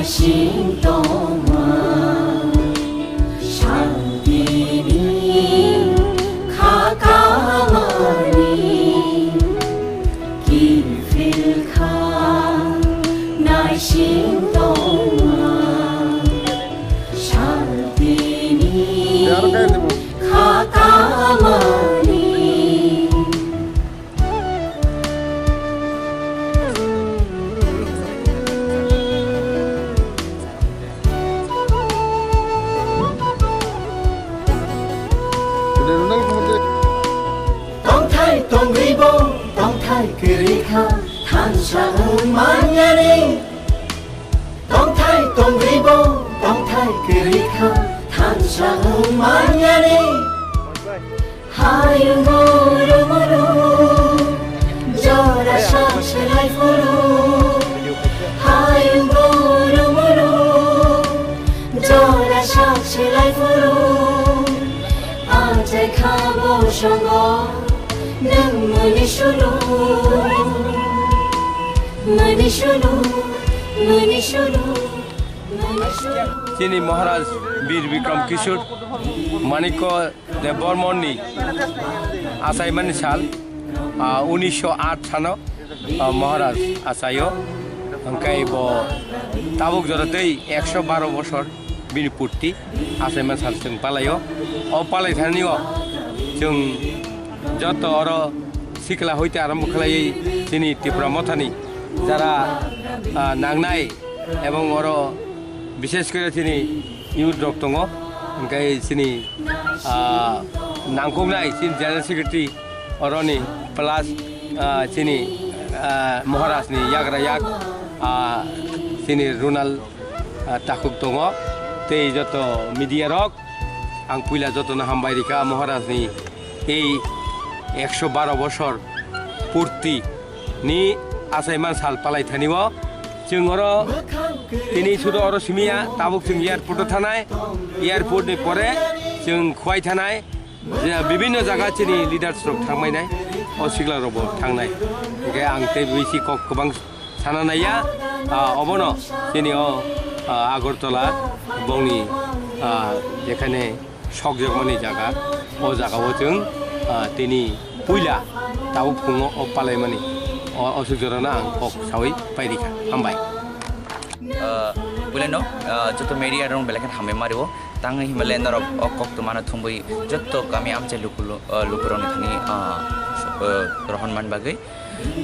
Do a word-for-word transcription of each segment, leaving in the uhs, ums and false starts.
Sing tongma, shantini kha kamani, kiphil kha naising tongma, shantini kha kamani. Tongthai tongribo, tongthai kwrwi kha, thansa wng manyani. Tongthai tongribo, tongthai kwrwi kha, thansa wng manyani. Hayung guru muru, jora sak selai phuru. Hayung guru muru, jora sak selai phuru. Ajai kha bo songo, nwng muni sulu, muni sulu, muni sulu, muni sulu. Chini Maharaj Bir Bikram Kishore Manikya Debbarmani achaimani sal, ah, unisho aat sano, ah, Maharaj achaio. Hwnkhe bo tabuk jora tei ekso baro bosor bini purti achaimani sal chwng palaio. O palai thani o chwng joto oro sikla hoite arombo khlaiwi chini Tipra Mothani jara, ah, nangnai ebong oro bishesh kore chini youth rok tongo, hwnkhe chini, ah, nangkuknai chini general secretary oroni plus, ah, chini, ah, Maharaj ni yagra yak, ah, chini Runal, ah, takhuk tongo tei joto media rok ang puila jotono hambai rikha Maharaj ni ei ekso baro bosor purti ni achaimani sal palai thani o. Chwng oro tini sudo oro simiya, tabuk chwng airport o thanai, airport ni pore chwng Khowai thanai, je bibinno jaga chini leaders rok thangmai nai, o sikla rok bo thangnai. Hwnkhe ang tei bisi kok kwbang sana naiya, ah, obono chini o, ah, Agartala bongni, ah, jekhane sokjakmani jaga, o jagao chwng, ah, tini puila tabuk phungo o palaimani o, o sukjorano ang kok sawi pairikha. Hambai. Ah, puilano, ah, joto media rok belai khe hambai mario. Tangwi himale norok o kok twmano thumwi joto kami amchai luku, ah, lukurokni thani, ah, ah, rohon man bagwi.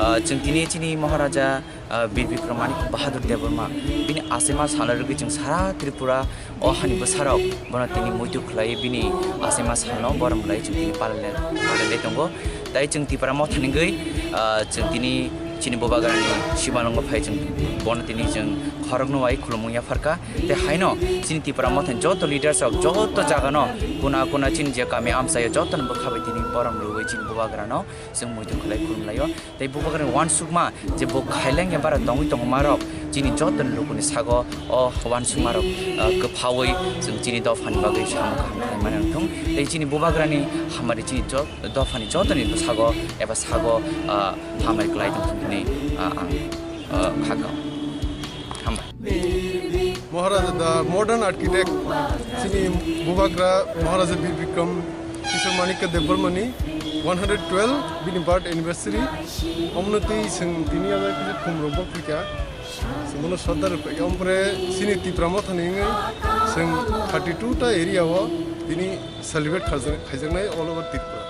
Ah, chwng tini chini Maharaja, ah, Bir Bikram Manik Bahadur Debbarma bini achaima salno rwgwi chwng sara Tripura o hani bwsarok bono tini muitu khlai bini achaima salno borom lai chwng tini palale, palale tongo. Tai chwng Tipra Motha ni wngwi, ah, chwng tini chini Bubagrani simalwngo phai chwng bono tini chwng khoroknwi khulumung yapharkha. Tei haino chini Tipra Motha ni joto leaders rok joto jagano kuna kuna chini je kami amchaio jotono bwkha bai tini borom rwwi chini Bubagrano chwng muitu khlai khulumlaio. Tei Bubagrani uansukma je bo khailengya bara tongwi tongo marok chini joto ni lukuni sago o uansukmarok, ah, kwphawi chwng chini dophani bagwi samung kaham khlai mani wngthung. Tei chini Bubagrani hamari chini jo-, dophani jotoni bwsago eba sago, ah, hamari kwlai tongthung hwnwi, ah, ang, ah, kha kau. Hambai. Maharaja, the modern architect, chini Bubagra Maharaja Bir Bikram Kishore Manikya Debbarmani one hundred twelve bini birth anniversary. Omno twi chwng tini abo kisa khumrok bo phikha. Chwng bono sodda rwphai. Ompore chini Tipra Mothani wngwi chwng thirty two ta area o tini celebrate khaijak-, khaijaknai all over Tripura.